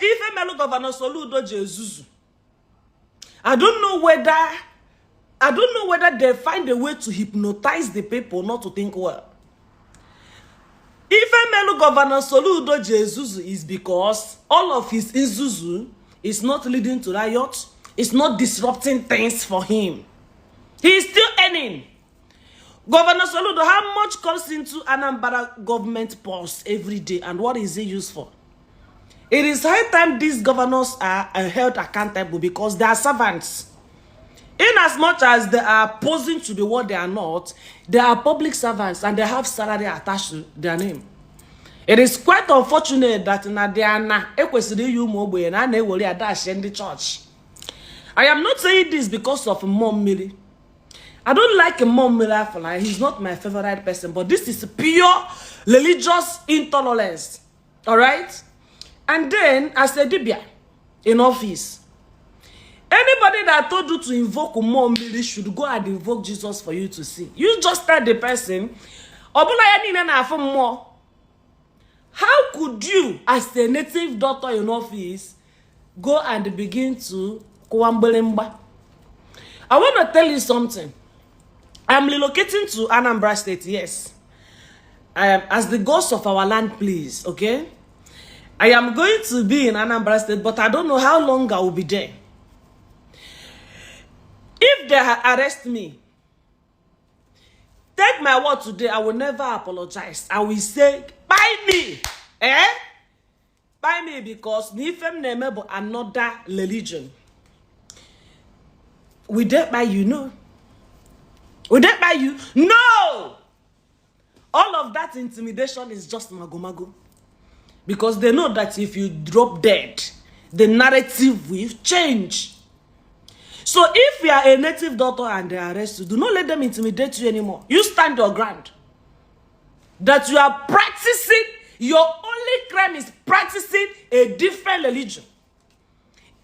Ife melụ Governor Soludo ji ezuzu, I don't know whether they find a way to hypnotize the people not to think well. Ife melụ Governor Soludo ji ezuzu is because all of his nzuzu is not leading to riot, it's not disrupting things for him. He is still earning. Governor Soludo, how much comes into Anambra government purse every day, and what is it used for? It is high time these governors are held accountable because they are servants. In as much as they are posing to be what they are not, they are public servants and they have salary attached to their name. It is quite unfortunate that na their na ekwesịrị iyi ụmụ ogbenye na a na-ewere ya dash ndị church. I am not saying this because of mmụọ mmiri. I don't like mmụọ mmiri Afọla. He's not my favorite person, but this is pure religious intolerance. All right? And then, as a dibia in office, anybody that told you to invoke mmụọ mmiri should go and invoke Jesus for you to see. You just tell the person, ọbụla ya niile na-afụ mmụọ. How could you, as a native doctor in office, go and begin to kụwa mgbịrịmgba? I want to tell you something. I'm relocating to Anambra State, yes. I am, as the gods of our land please, okay? I am going to be in Anambra State, but I don't know how long I will be there. If they arrest me, take my word today, I will never apologize. I will say, "Buy me, eh? Buy me," because n'ife m na-eme bụ another religion. We dey buy you, no. We dey buy you, no. All of that intimidation is just magomago. Because they know that if you drop dead, the narrative will change. So if you are a native doctor and they arrest you, do not let them intimidate you anymore. You stand your ground. That you are practicing, your only crime is practicing a different religion.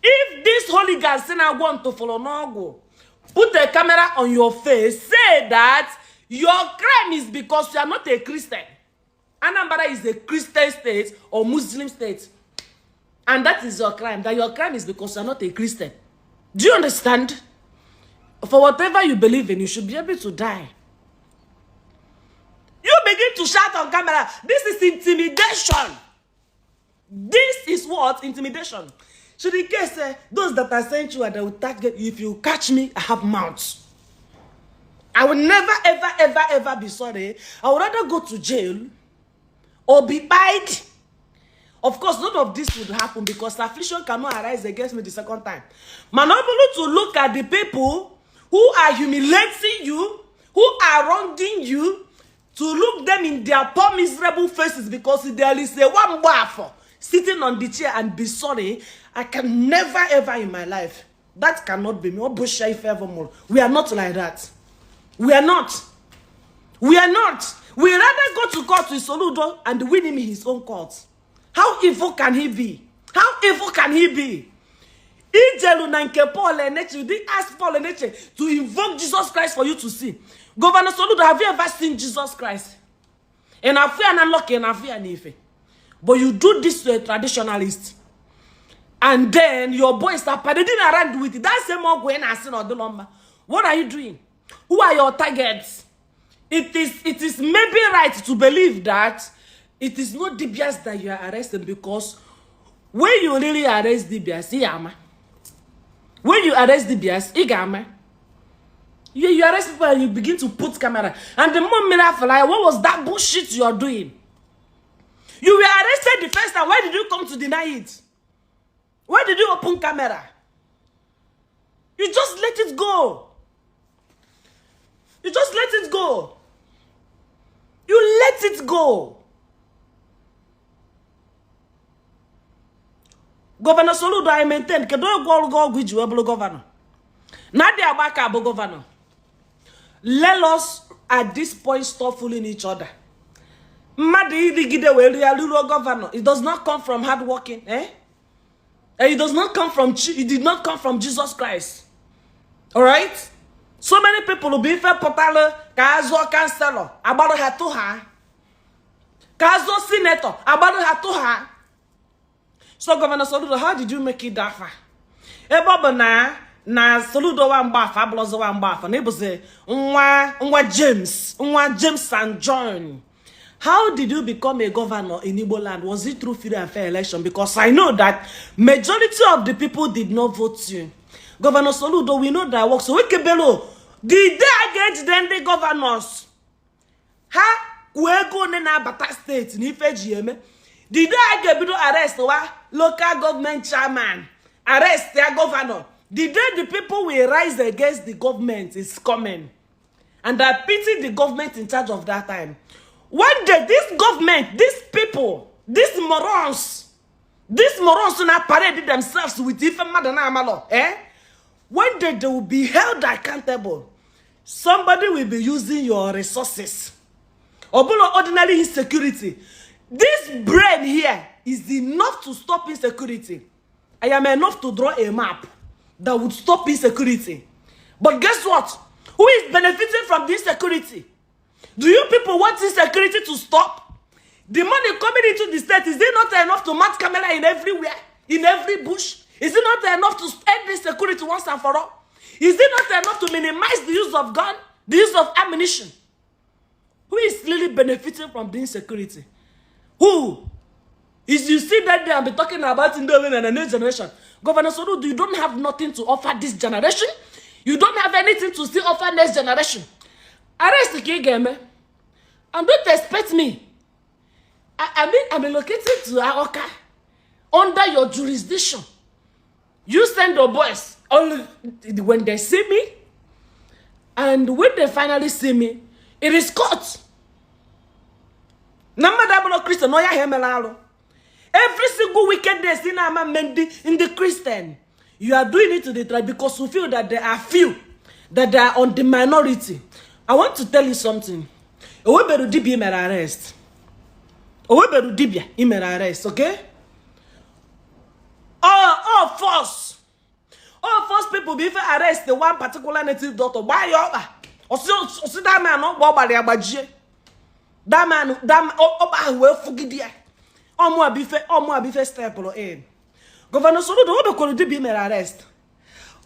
If this holy guy say I want to follow n'ọgwụ, put a camera on your face, say that your crime is because you are not a Christian. Anambra is a Christian state or Muslim state. And that is your crime. That your crime is because you are not a Christian. Do you understand? For whatever you believe in, you should be able to die. You begin to shout on camera. This is intimidation. This is what? Intimidation. Should in case those that are sent you and they will target you, if you catch me, I have mounts. I will never, ever, ever, ever be sorry. I would rather go to jail or be paid. Of course, none of this would happen because affliction cannot arise against me the second time. Man, able to look at the people who are humiliating you, who are wronging you, to look them in their poor, miserable faces because there is a one waffle sitting on the chair and be sorry. I can never, ever in my life. That cannot be me. Oh, if ever more. We are not like that. We are not. We are not. We rather go to court with Soludo and win him in his own court. How evil can he be? How evil can he be? Ijelu na nke Paul Eneche, you didn't ask Paul Eneche to invoke Jesus Christ for you to see. Governor Soludo, have you ever seen Jesus Christ? In afia na lucky in afia n'ife. But you do this to a traditionalist. And then your boys are parading around with it. That same ọgwụ ị na-asị na ọdịlọ mma. What are you doing? Who are your targets? It is maybe right to believe that it is not dibias that you are arresting, because when you really arrest dibias, ị ga-ama. When you arrest dibias, ị ga-ama. You arrest people and you begin to put camera. And the moment after, what was that bullshit you are doing? You were arrested the first time. Why did you come to deny it? Why did you open camera? You just let it go. You just let it go. You let it go. Governor Soludo, I maintain, kedu ọgwụ ọrụ gị ọgwụ iji wee bụrụ governor? Na dị agba ka abụ governor. Let us at this point stop fooling each other. Mmadụ irigide wee rie ruo governor. It does not come from hard working, eh? And it does not come from, it did not come from Jesus Christ. All right? So many people will be ife pụtara ka azụọ councillor, agbara ha tụ ha. Ka azụọ senator, agbara ha tụ ha. So Governor Soludo, how did you make it that far? Ebe ọ bụ na Soludo wa mgbaafọ abụrụzi wa mgbaafọ na ịbụzi nwa James, nwa James and John. How did you become a governor in Igbo land? Was it through free and fair election? Because I know that majority of the people did not vote you. Governor Soludo, we know that works. So Wike Bello, the day a ga-ejide ndị governors, ha kwuo ego one na-abata steeti na ife eji eme. The day a ga-ebido arrest wa local government chairman, arrest ya governor, the day the people will rise against the government is coming. And I pity the government in charge of that time. One day, this government, these people, these morons na parade themselves with ife mmadụ na-amalọ, eh? One day they will be held accountable. Somebody will be using your resources. Ọ bụla ordinary insecurity. This brain here is enough to stop insecurity. I am enough to draw a map that would stop insecurity. But guess what? Who is benefiting from the insecurity? Do you people want insecurity to stop? The money coming into the state, is it not enough to mount camera in everywhere, in every bush? Is it not enough to end insecurity once and for all? Is it not enough to minimize the use of gun, the use of ammunition? Who is really benefiting from the insecurity? Who? Is you see that day and be talking about Indomie and a new generation. Governor Soludo, you don't have nothing to offer this generation. You don't have anything to still offer next generation. Arrest ka ị ga-eme. And don't expect me. I mean, I'm relocating to Aoka under your jurisdiction. You send your boys only when they see me, and when they finally see me, it is court. Na mmadụ abụrụ Christian, onye ahụ emela arụ. Every single wicked day si na-ama mme ndị Christian. You are doing it to the tribe because you feel that there are few, that they are on the minority. I want to tell you something. Oweberu dibia mere arrest. Oweberu dibia imere arrest, okay? All force people bụ ife arrest the one particular native doctor, gbaa ya ọkpa. Osi that man ọkpa ọ gbara ya gbajie. That man, that ọkpa ahụ wee fụgide ya. Ọmụ abife stepụrụ in. Governor Soludo, o bekwara dibia imere arrest.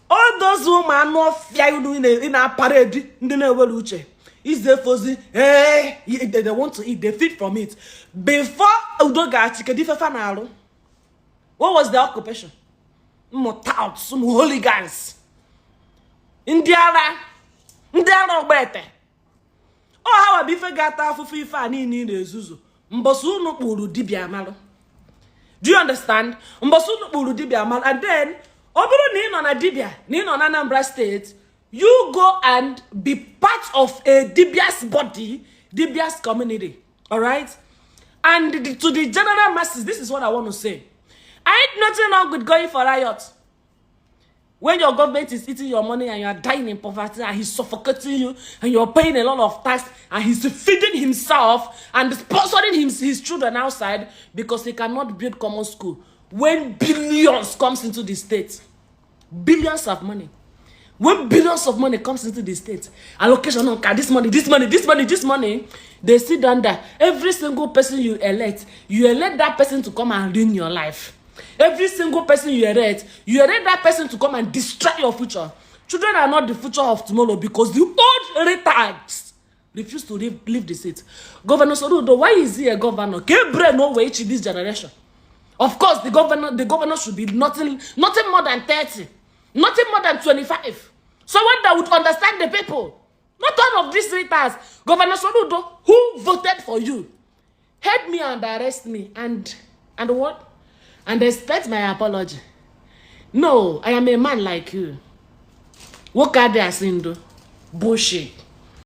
All those ụmụ anụ ọfịa unu ị na-aparedi ndị na-ewere uche ize efozi, ee, they want to eat, they feed from it. Before udo ga-achị, kedu ife fa na-arụ? What was the occupation? Ụmụ touts, ụmụ hooligans, ndị ara, ndị ara ọgbete. Ọ ha wabụ ife ga-ata afụfụ ife a niile ị na-ezuzu. Mbọsị unu kpụrụ dibịa amalụ. Do you understand? Mbọsị unu kpụrụ dibịa amalụ. And then ọ bụrụ na ị nọ na dibịa na ị nọ na Anambra State, you go and be part of a dibia's body, dibia's community, all right? And to the general masses, this is what I want to say. Ain't nothing wrong with going for riot when your government is eating your money and you are dying in poverty and he's suffocating you and you're paying a lot of tax and he's feeding himself and sponsoring his children outside because he cannot build common school. When billions comes into the state, billions of money, when billions of money comes into the state, allocation on this money, this money, this money, this money, they sit down there. Every single person you elect, you elect that person to come and ruin your life. Every single person you elect, you elect that person to come and destroy your future. Children are not the future of tomorrow because the old retards refuse to leave the seat. Governor Soludo, why is he a governor? Gabriel no way this generation. Of course, the governor should be nothing more than 30, nothing more than 25. Someone that would understand the people. Not all of these retards. Governor Soludo, who voted for you? Head me and arrest me and what? And expect my apology. No, I am a man like you. Nwoke adịghị asị ndo. Bullshit.